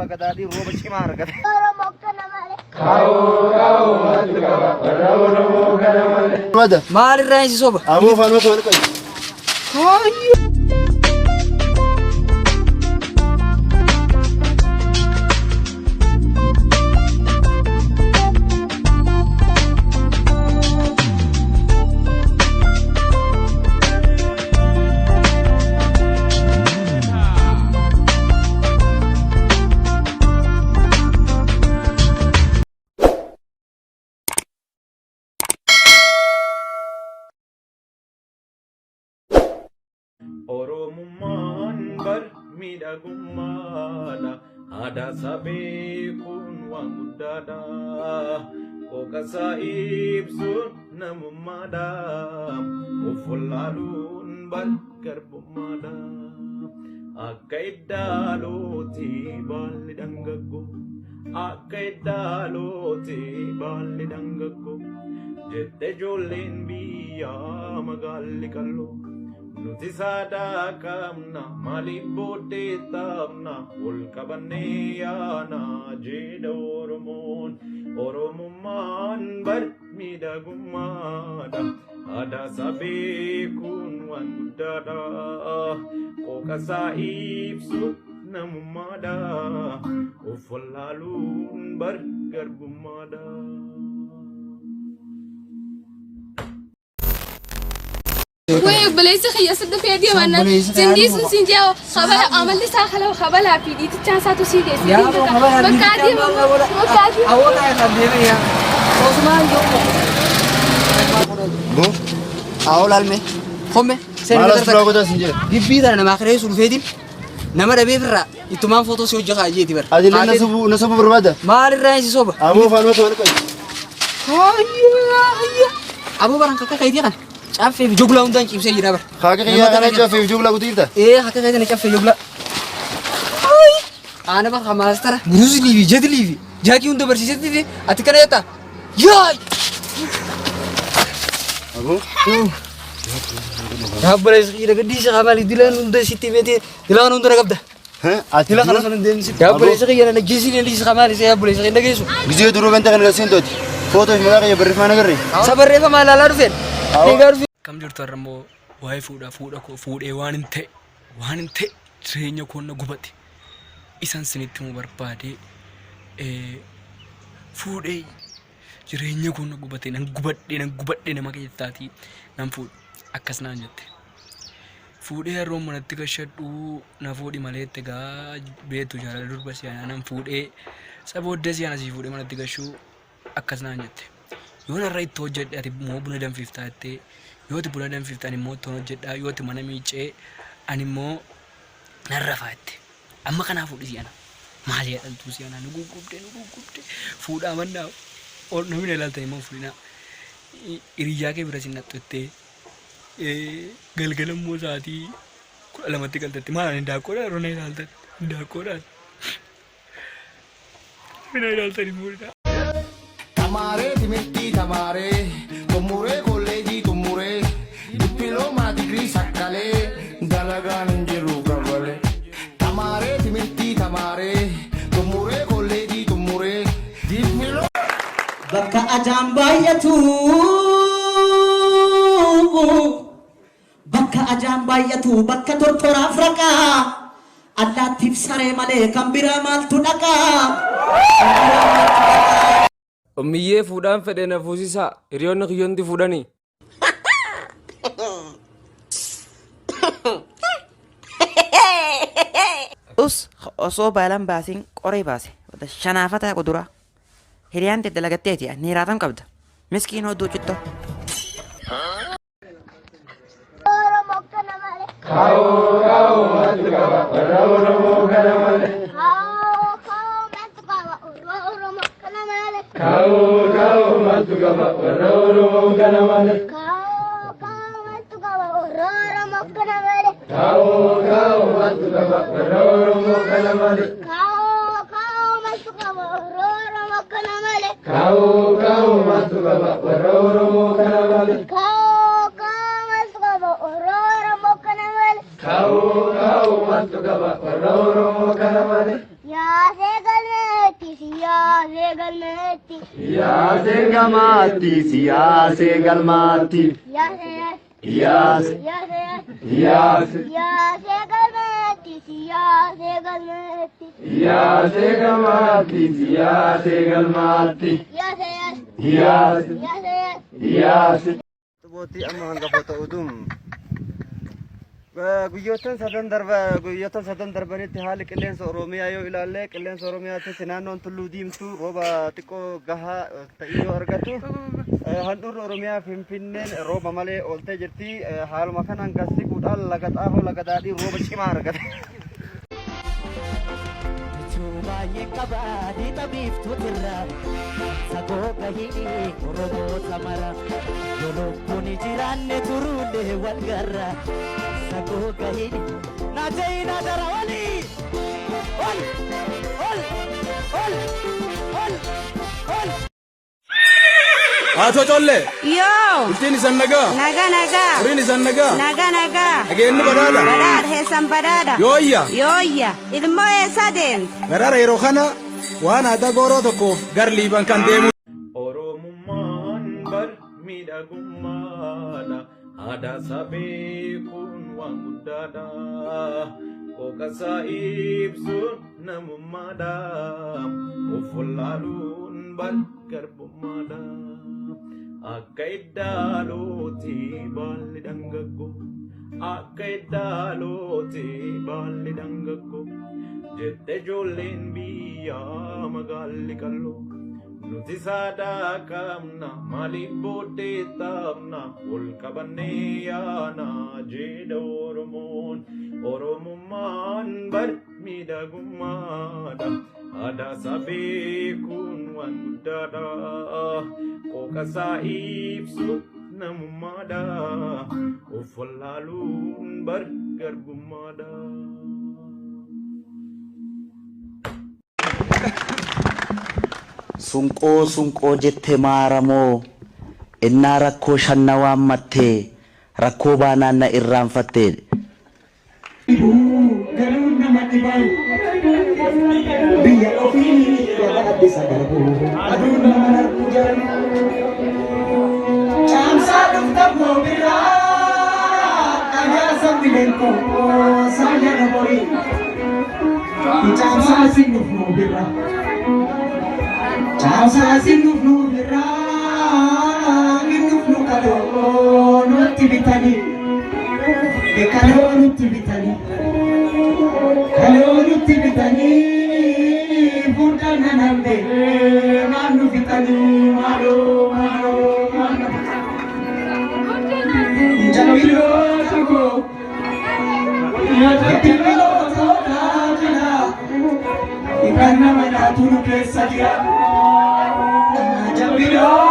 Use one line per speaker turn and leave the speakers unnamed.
Bakka daadhii rooba cimaa argate.
Maalirraa si soba?
Aboo faanuma kan qabu.
Oromummaan bar miidhagummaadha. Aadaa isaa beekuun waan guddaadha. Qooqasaa ibsuun namummaadha. Of wallaaluun bar garbummaadha. Akka iddaalootti baalli dhangaggo. Akka iddaalootti baalli dhangaggo. Jette ijoolleen biyyaa magaalli qalloo. Nuti saadaa qabna maaliif booddee taphna ol qabannee yaana jedha Oromoon. Oromummaan bar miidhagummaadha. Aadaa isaa beekuun waan guddaadha. Qooqa isaa ibsu namummaadha. Of wallaaluun bar garbummaadha.
Way obboleessi kiyya si dhufee deemanna. Sindiisuun siin jee kabala amalli isaa kala kabalaa fi dhiitichaan isaatu sii geesse.
Yaa boo kabalaa fi
Bakka
dhiitichaan
adeemamu bakka adeemamu.
Awwataa irraa deeme yaa. Osumaan jiru.
Bo.
Awoo laalme. Komme.
Maal as fuula goota sin jedhe.
Gibbii tana namaa kireessu dhufeetiin nama dhabeef irraa ittumaan footoo si hojjetaa jeeti bara.
Ati illee na sobuu barbaada.
Maalirraa si soba?
Aboo faanuma kan qabu.
Hayyaa hayyaa. Aboo baran kakka keetii kana caffee fi joglaa hundaan ciibsee jira bara.
Haaka kiyyaa kana caffee fi jublaa guutuu jirta.
Ee akka keetii na caffee joglaa. Aana bakka maastara Bruce Lee fi Jet Li fi Jaakii hunda barsiisetti fi ati kana jettaa. Yaay!
Aboo.
Yaabbalee siqiidha gaddiisa qamaali dilaan hunda sitti beetee dilaan hunda na qabda.
Ati
Dila kana sun deemsi. Yaabbalee siqiidha na geessi liisa qamaali isa yaabbalee siqiidha dhageessu.
Gizee duruu ganta kana galseen tooti. Footoo fi maqaa kiyya barreeffama nagarree.
Isa barreeffama ilaalaa dhufeen. Eegaa dhufeen.
Kam jirtu har'a immoo waa'ee fuudhaa fuudha koo fuudhee waan hin ta'e waan hin ta'e jireenya koo na gubate isan sinitti himuu barbaade fuudhee jireenya koo na gubate nan gubadhe nan gubadhe nama keessaatii nan fuudhe akkas naan jette. Fuudhee yeroo manatti gashadhu na fuudhi malee itti egaa beektu jaalala durba si'anaa nan fuudhee isa booddee si'ana sii fuudhee manatti gashuu akkas naan jette. Yoon har'a itti hojjedhe ati immoo buna danfiftaa jettee yoo ati buna danfifte ani immoo ittoon hojjedhaa yoo ati mana miiccee ani immoo nan rafaa jette. Amma kanaa fuudhi si'ana. Maali yaa dhaltuu si'anaa nu guggubde nu guggubde fuudhaa mannaa ol namni na ilaaltan immoo hin fuudhinaa. Hiriyyaa kee bira sin naqxu jettee galgala immoo sa'aatii 12tti galtatti maal ani daaqqoodha yeroo na ilaaltan daaqqoodhaan. Namni na ilaaltan hin fuudhinaa.
Tamaaree timirtii tamaaree xumuree kolleejii xumuree dippiloomaa digirii sakkalee dalagaan hin jiru kafalee. Tamaaree timirtii tamaaree xumuree kolleejii xumuree dippiloo.
Bakka ajaan baay'atu Bakka ajaan baay'atu bakka tortoraaf raqaa Allaattiif saree malee kan biraa maaltu dhaqaa Kan biraa maaltu dhaqaa.
Ummiyyee fuudhaan fedhe na fuusisaa hiriyoonni kiyya hundi fuudhanii.
Us osoo baalan baasin qoree baase shanaafataa quduraa hiriyaan tee dalagatteeti niiraatam qabda miskiin hodduu cittoo.
Kaawoo kaawoo maaltu qaba warra Oromoo kana malee. Kaawoo kaawoo maaltu qaba warra Oromoo kana malee. Kaawoo kaawoo maaltu qaba warra Oromoo kana malee. Yaa seeqa. Siyaasee galmeetti.
Siyaasee gamaatti siyaasee galmaatti.
Siyaasee.
Siyaasee.
Siyaasee.
Siyaasee.
Siyaasee galmeetti. Siyaasee galmeetti.
Siyaasee gamaatti siyaasee galmaatti.
Siyaasee.
Siyaasee.
Siyaasee.
Siyaasee.
Xubootti amma hangafoota oduun guyyoottan sadan darba guyyoottan sadan darbanitti haalli qilleensa Oromiyaa yoo ilaalle qilleensa Oromiyaattis naannoon Tulluu Diimtuu rooba xiqqoo gahaa ta'ii yoo argattu handhuurri Oromiyaa Finfinneen rooba malee ooltee jirti. Haaluma kanaan gad siquudhaan laga xaafoo laga daadhii rooba cimaa argate.
Baay'een qaba lixa biiftuutirra sagoo gahii Oromoota mara yoo lubbuun jiraanne turuullee wal garra sagoo gahii naatee naadara olii ol ol ol ol ol.
Haatoo collee.
Yoo.
Bultiin isan nagaa.
Nagaa nagaa.
Horiin isan nagaa.
Nagaa nagaa.
Nageenyi badhaadha.
Badhaadha heessan badhaadha.
Yooyya.
Yooyya. Ilmoo eessa deemte?
Garaara yeroo kana waan aadaa gooroo tokkoof gar liiban kan deemu. Oromummaan bar miidhagummaadha. Aadaa isaa beekuun waan guddaadha. Qooqa isaa ibsuun namummaadha. Of wallaaluun bar garbummaadha. Akka iddaalootti baalli dhangaggoo. Akka iddaalootti baalli dhangaggoo. Jette ijoolleen biyyaa magaalli qalloo. Nuti saadaa qabna maaliif booddee taphna ol qabannee yaana jedha Oromoon. Oromummaan bar miidhagummaadha. Aadaa isaa beekuun waan guddaadha. Qooqa isaa ibsuun namummaadha. Of wallaaluun bar garbummaadha.
Sunqoo sunqoo jette maaramoo innaa rakkoo shanna waammattee rakkoo baanaan na irraanfattee.
Galuun nama dhibaa biyya ofii lafa addisa garbu aduun nama narku jaran caamsaa dhufta goobirraa dhagaa sabbileen koo saayana borii caamsaa sin dhufnu birraa caamsaa sin dhufnu birraa min dhufnu kaloo nutti bitanii kaloo nutti bitanii kaloo nutti bitanii furdaan nan hambe maal nu fixanii maaloo maaloo maal nu fixanii jaawiloota koo jaawiloota jira kan nama nyaatu nu keessa jira jaawiloota.